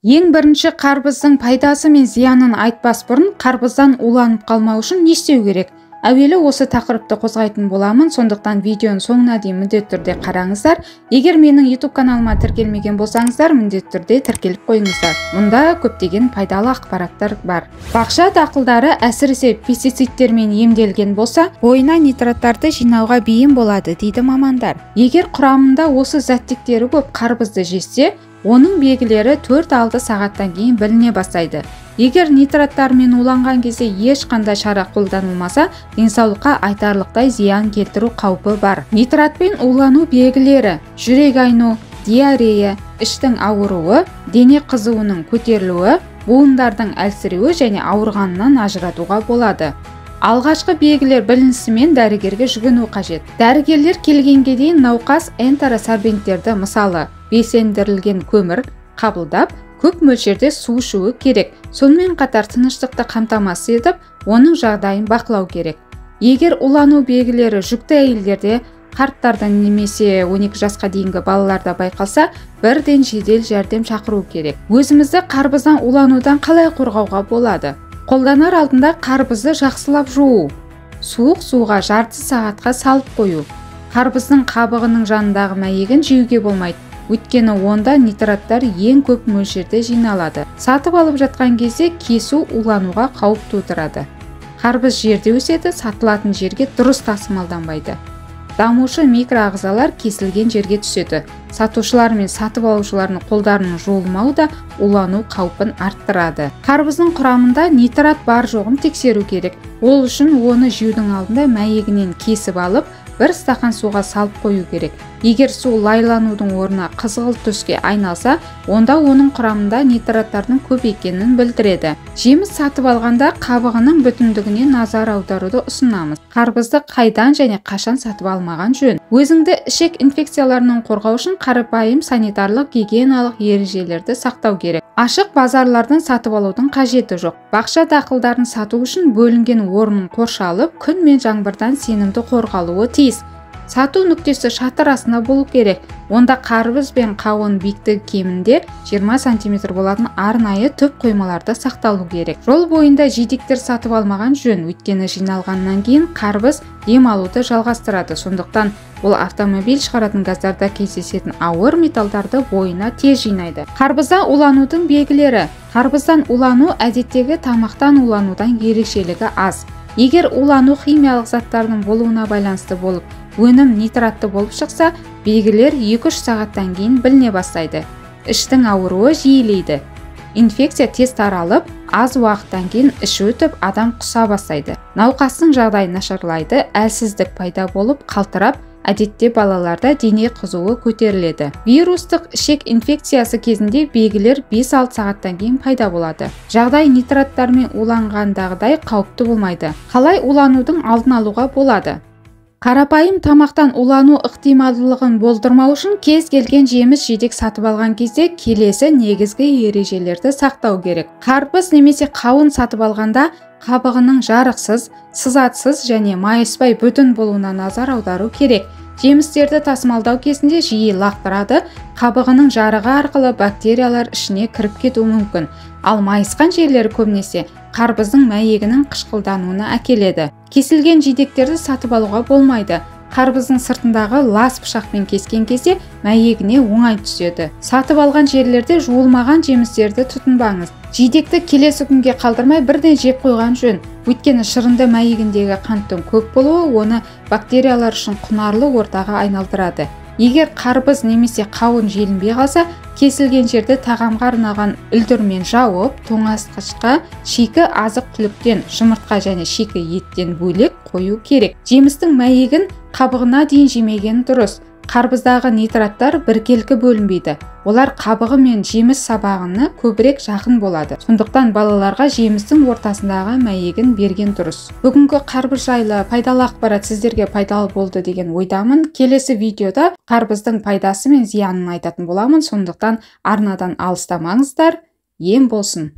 Ең бірінші қарбыздың пайдасы мен зиянын айтпас бұрын қарбыздан уланып қалмау үшін не істеу керек? Әуелі осы тақырыпты қозғайтын боламын, сондықтан видеоның соңына дейін міндетті түрде қараңыздар. Егер менің YouTube каналыма тіркелмеген болсаңыздар, міндетті түрде тіркеліп қойыңыздар. Мұнда көптеген пайдалы ақпараттар бар. Бақша дақылдары әсіресе пестицидтермен емделген болса, бойына нитраттарды жинауға бейім болады, дейді мамандар. Егер құрамында осы заттектері көп қарбызды жесе, оның белгілері 4-6 сағаттан кейін біліне бастайды. Егер нитраттармен уланған кезде ешқандай шара қолданылмаса, денсаулыққа айтарлықтай зиян келтіру қаупі бар. Нитратпен улану белгілері: жүрек айну, диарея, іштің ауыруы, дене қызуының көтерілуі, буындардың әлсіреуі және ауырғанынан ажыратуға болады. Алғашқы белгілер білінісімен дәрігерге жүгіну қажет. Дәрігерлер келгенге дейін науқас энтеросорбенттерді, мысалы, белсендірілген көмір қабылдап, көп мөлшерде су ішуі керек. Сонымен қатар тыныштықты қамтамасыз етіп, оның жағдайын бақылау керек. Егер улану белгілері жүкті әйелдерде, қарттарда немесе 12 жасқа дейінгі балаларда байқалса, бірден жедел жәрдем шақыру керек. Өзімізді қарбыздан уланудан қалай қорғауға болады? Қолданар алдында қарбызды жақсылап жуу, суық суға жарты сағатқа салып қою. Қарбыздың қабығының жанындағы мәйегін жеуге болмайды, өйткені онда нитраттар ең көп мөлшерде жиналады. Сатып алып жатқан кезде кесу улануға қауіп тудырады. Қарбыз жерде өседі, сатылатын жерге дұрыс тасымалданбайды. Дамушы микроағзалар кесілген жерге түседі. Сатушылар мен сатып алушылардың қолдарының жуылмауы да улану қаупін арттырады. Қарбыздың құрамында нитрат бар жоғын тексеру керек. Ол үшін оны жеудің алдында мәйегінен кесіп алып, бір стақан суға салып қою керек. Егер су лайланудың орнына қызғылт түске айналса, онда оның құрамында нитраттардың көп екенін білдіреді. Жеміс сатып алғанда қабығының бүтіндігіне назар аударуды ұсынамыз. Қарбызды қайдан және қашан сатып алмаған жөн? Өзіңді ішек инфекцияларынан қорғау үшін қарапайым санитарлық гигиеналық ережелерді сақтау керек. Ашық базарлардан сатып алудың қажеті жоқ. Бақша дақылдарын сату үшін бөлінген орын қоршалып, күн мен жаңбырдан сенімді қорғалуы тиіс. Сату нүктесі шатыр астында болу керек. Онда қарбыз бен қауын биіктігі кемінде 20 сантиметр болатын арнайы түп қоймаларда сақталу керек. Жол бойында жидектер сатып алмаған жөн, өйткені жиналғаннан кейін қарбыз дем алуды жалғастырады. Сондықтан ол автомобиль шығаратын газдарда кездесетін ауыр металдарды бойына тез жинайды. Қарбыздан уланудың белгілері. Қарбыздан улану әдеттегі тамақтан уланудан ерекшелігі аз. Егер улану химиялық заттардың болуына байланысты болып, өнім нитратты болып шықса, белгілер 2-3 сағаттан кейін біліне бастайды. Іштің ауыруы жиілейді. Инфекция тез таралып, аз уақыттан кейін іші өтіп, адам құса бастайды. Науқастың жағдайы нашарлайды, әлсіздік пайда болып, қалтырап, әдетте балаларда дене қызуы көтеріледі. Вирустық ішек инфекциясы кезінде белгілер 5-6 сағаттан кейін пайда болады. Жағдай нитраттармен уланғандағыдай қауіпті болмайды. Қалай уланудың алдын алуға болады? Қарапайым тамақтан улану ықтималдылығын болдырмау үшін кез келген жеміс жидек сатып алған кезде келесі негізгі ережелерді сақтау керек. Қарбыз немесе қауын сатып алғанда қабығының жарықсыз, сызатсыз және майыспай бүтін болуына назар аудару керек. Жемістерді тасымалдау кезінде жиі лақтырады, қабығының жарығы арқылы бактериялар ішіне кіріп кетуі мүмкін. Ал майысқан жерлері көбінесе қарбыздың мәйегінің қышқылдануына әкеледі. Кесілген жидектерді сатып алуға болмайды. Қарбыздың сыртындағы лас пышақпен кескен кезде мәйегіне оңай түседі. Сатып алған жерлерде жуылмаған жемістерді тұтынбаңыз. Жидекті келесі күнге қалдырмай бірден жеп қойған жөн. Өйткені шырынды мәйегіндегі қанттың көп болуы оны бактериялар үшін құнарлы ортаға айналдырады. Егер қарбыз немесе қауын желінбей қалса, кесілген жерді тағамға арналған үлдірмен жауып, тоңазытқышқа шикі азық-түліктен, жұмыртқа және шикі еттен бөлек қою керек. Жемістің мәйегін қабығына дейін жемеген дұрыс. Қарбыздағы нитраттар біркелкі бөлінбейді. Олар қабығы мен жеміс сабағына көбірек жақын болады. Сондықтан балаларға жемістің ортасындағы мәйегін берген дұрыс. Бүгінгі қарбыз жайлы пайдалы ақпарат сіздерге пайдалы болды деген ойдамын. Келесі видеода қарбыздың пайдасы мен зиянын айтатын боламын. Сондықтан арнадан алыстамаңыздар. Ем болсын.